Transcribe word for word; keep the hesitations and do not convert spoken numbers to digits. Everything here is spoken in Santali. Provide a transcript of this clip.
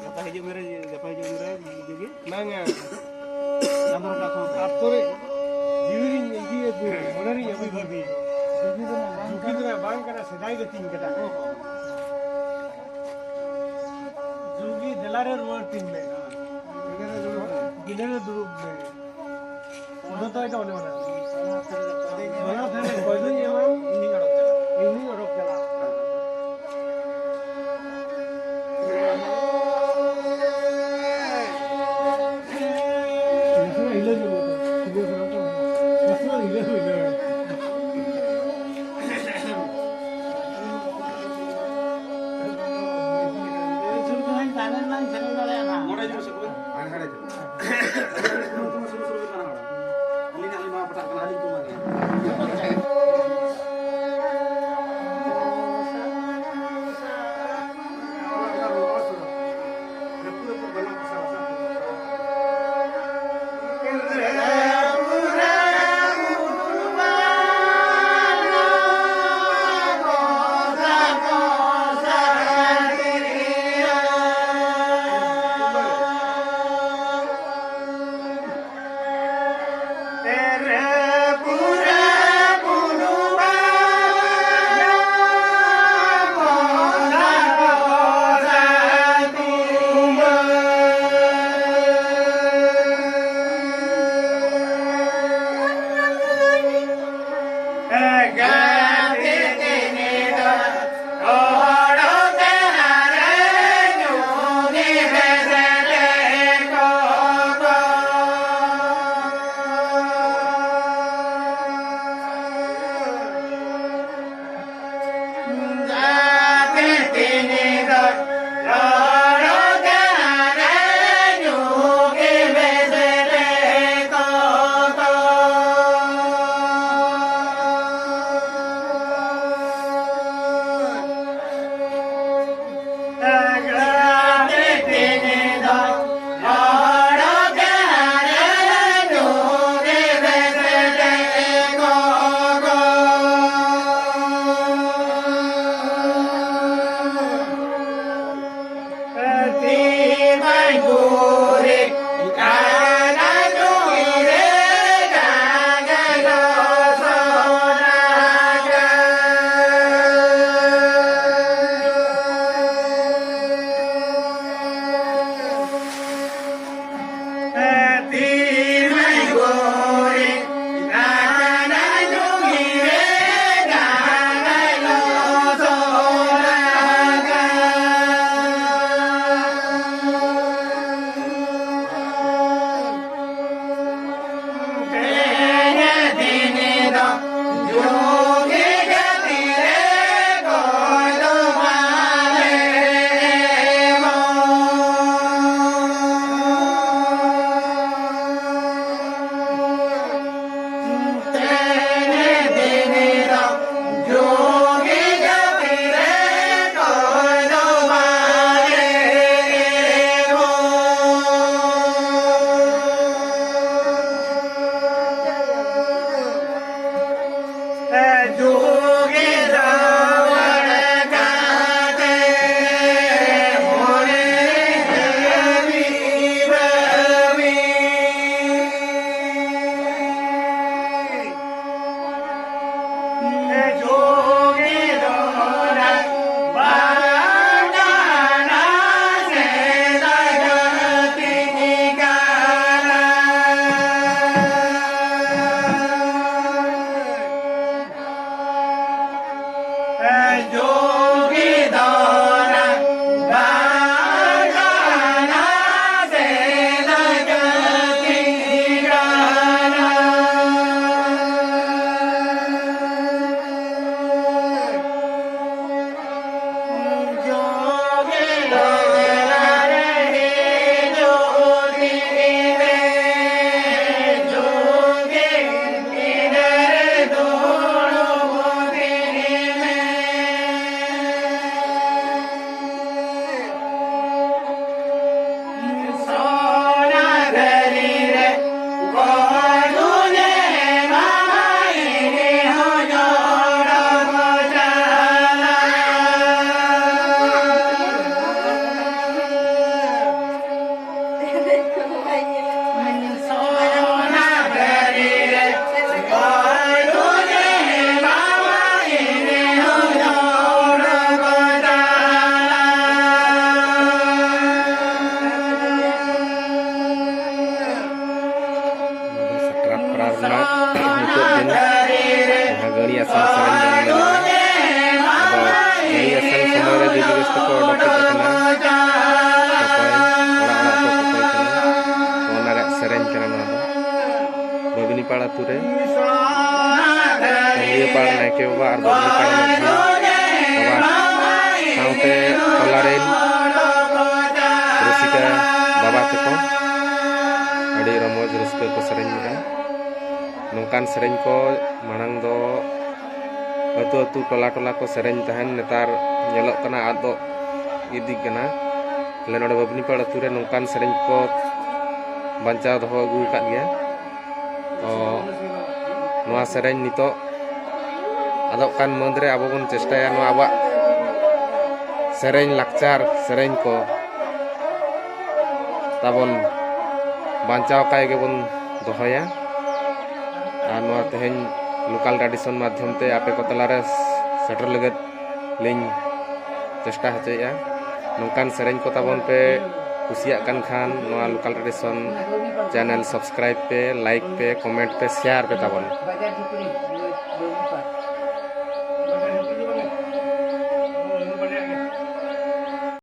ᱜᱟᱯᱟ ᱦᱤᱡᱩᱜ ᱢᱮ ᱨᱮ, ᱜᱟᱯᱟ ᱦᱤᱡᱩᱜ ᱢᱮ ᱨᱮ, ᱡᱩᱜᱤ᱾ ᱵᱟᱝᱟ᱾ ᱟᱢ ᱨᱚᱲ ᱠᱟᱜ ᱠᱷᱟᱱ᱾ ᱟᱛᱳ ᱨᱮ ᱡᱤᱣᱤ ᱨᱤᱧ ᱤᱫᱤᱭᱟ ᱠᱚ, ᱢᱚᱱᱮ ᱨᱤᱧ ᱟᱹᱜᱩ ᱵᱷᱟᱹᱵᱤ᱾ ᱡᱩᱜᱤ ᱫᱚ ᱵᱟᱝ ᱠᱟᱱᱟ, ᱥᱮᱫᱟᱭ ᱜᱟᱛᱮᱧ ᱠᱟᱱᱟ᱾ ᱡᱩᱜᱤ ᱫᱮᱞᱟ ᱨᱮ ᱨᱩᱣᱟᱹᱲ ᱛᱤᱧ ᱢᱮ᱾ ᱜᱤᱱᱟᱹ ᱨᱮ ᱫᱩᱲᱩᱵ ᱢᱮ᱾ ᱚᱱᱟ ᱫᱚ ᱚᱱᱮ ᱚᱱᱟ᱾ ᱚᱱᱟ ᱫᱷᱟᱨᱮ ᱚᱠᱚᱭ ᱫᱚᱧ ᱮᱢᱟ? ᱤᱧᱤᱧ ᱚᱰᱚᱠ ᱪᱟᱞᱟᱜᱼᱟ᱾ ᱤᱧᱤᱧ ᱚᱰᱚᱠ ᱪᱟᱞᱟᱜᱼᱟ᱾ ᱱᱟᱥᱮᱱᱟᱜ ᱦᱤᱞᱟᱹᱣ ᱧᱚᱜ ᱢᱮ᱾ ᱱᱟᱥᱮᱱᱟᱜ ᱦᱤᱞᱟᱹᱣ ᱧᱚᱜ ᱢᱮ᱾ ᱢᱚᱬᱮ ᱡᱩ ᱥᱮ ᱠᱚ? ᱦᱟᱸᱰᱮ, ᱦᱟᱸᱰᱮ ᱪᱟᱞᱟᱜ᱾ ᱟᱹᱞᱤᱧ, ᱟᱹᱞᱤᱧ ᱱᱚᱣᱟ ᱯᱟᱴᱟᱜ ᱠᱟᱱᱟ, ᱟᱹᱞᱤᱧ ᱠᱚ ᱮᱢᱟ ᱞᱤᱧᱟ᱾ ᱥᱟᱠᱨᱟᱛ ᱯᱟᱲᱟᱣ ᱨᱮᱱᱟᱜ ᱢᱩᱪᱟᱹᱫ ᱫᱤᱱ, ᱡᱟᱦᱟᱸ ᱜᱟᱹᱲᱤ ᱟᱥᱮᱱ ᱥᱮᱨᱮᱧ ᱵᱚᱱ ᱢᱮᱱᱟ᱾ ᱟᱫᱚ ᱜᱟᱹᱲᱤ ᱟᱥᱮᱱ ᱥᱚᱢᱚᱭ ᱨᱮ ᱡᱩᱫᱤ ᱵᱮᱥ ᱛᱮᱠᱚ ᱚᱰᱚᱠ ᱦᱮᱡ ᱟᱠᱟᱱᱟ, ᱠᱚᱠᱚᱭ, ᱚᱲᱟᱜ ᱚᱲᱟᱜ ᱠᱚ ᱠᱚᱠᱚᱭ ᱠᱟᱱᱟ, ᱚᱱᱟ ᱨᱮᱭᱟᱜ ᱥᱮᱨᱮᱧ ᱠᱟᱱᱟ ᱱᱚᱣᱟ ᱫᱚ᱾ ᱵᱟᱹᱵᱤᱱᱤᱯᱟᱲ ᱟᱹᱛᱩ ᱨᱮ ᱛᱟᱺᱜᱤᱭᱟᱹᱯᱟᱲ ᱱᱟᱭᱠᱮ ᱵᱟᱵᱟ ᱟᱨ ᱵᱟᱹᱵᱤᱱᱤᱯᱟᱲ ᱢᱟᱹᱡᱷᱤ ᱵᱟᱵᱟ ᱥᱟᱶᱛᱮ ᱴᱚᱞᱟ ᱨᱮᱱ ᱨᱩᱥᱤᱠᱟ ᱵᱟᱵᱟ ᱛᱟᱠᱚ ᱟᱹᱰᱤ ᱨᱚᱢᱚᱡᱽ ᱨᱟᱹᱥᱠᱟᱹ ᱠᱚ ᱥᱮᱨᱮᱧ ᱞᱮᱫᱟ᱾ ᱱᱚᱝᱠᱟᱱ ᱥᱮᱨᱮᱧ ᱠᱚ ᱢᱟᱲᱟᱝ ᱫᱚ ᱟᱹᱛᱩ ᱟᱹᱛᱩ, ᱴᱚᱞᱟ ᱴᱚᱞᱟ ᱠᱚ ᱥᱮᱨᱮᱧ ᱛᱟᱦᱮᱱ, ᱱᱮᱛᱟᱨ ᱧᱮᱞᱚᱜ ᱠᱟᱱᱟ ᱟᱫᱚᱜ ᱤᱫᱤᱜ ᱠᱟᱱᱟ᱾ ᱟᱞᱮ ᱱᱚᱰᱮ ᱵᱟᱹᱵᱽᱱᱤᱯᱟᱲ ᱟᱹᱛᱩ ᱨᱮ ᱱᱚᱝᱠᱟᱱ ᱥᱮᱨᱮᱧ ᱠᱚ ᱵᱟᱧᱪᱟᱣ ᱫᱚᱦᱚ ᱟᱹᱜᱩ ᱟᱠᱟᱫ ᱜᱮᱭᱟ᱾ ᱛᱚ ᱱᱚᱣᱟ ᱥᱮᱨᱮᱧ ᱱᱤᱛᱚᱜ ᱟᱫᱚᱜ ᱠᱟᱱ ᱢᱟᱹᱫᱽ ᱨᱮ ᱟᱵᱚ ᱵᱚᱱ ᱪᱮᱥᱴᱟᱭᱟ ᱱᱚᱣᱟ ᱟᱵᱚᱣᱟᱜ ᱥᱮᱨᱮᱧ, ᱞᱟᱠᱪᱟᱨ ᱥᱮᱨᱮᱧ ᱠᱚ ᱛᱟᱵᱚᱱ ᱵᱟᱧᱪᱟᱣ ᱠᱟᱭ ᱜᱮᱵᱚᱱ ᱫᱚᱦᱚᱭᱟ᱾ ᱟᱨ ᱱᱚᱣᱟ ᱛᱮᱦᱮᱧ local tradition ᱢᱟᱫᱽᱫᱷᱚᱢ ᱛᱮ ᱟᱯᱮ ᱠᱚ ᱛᱟᱞᱟᱨᱮ ᱥᱮᱴᱮᱨ ᱞᱟᱹᱜᱤᱫ ᱞᱤᱧ ᱪᱮᱥᱴᱟ ᱦᱚᱪᱚᱭᱮᱫᱼᱟ᱾ ᱱᱚᱝᱠᱟᱱ ᱥᱮᱨᱮᱧ ᱠᱚ ᱛᱟᱵᱚᱱ ᱯᱮ ᱠᱩᱥᱤᱭᱟᱜ ᱠᱟᱱ ᱠᱷᱟᱱ, ᱱᱚᱣᱟ local tradition channel subscribe ᱯᱮ, like ᱯᱮ, comment ᱯᱮ, share ᱯᱮ ᱛᱟᱵᱚᱱ᱾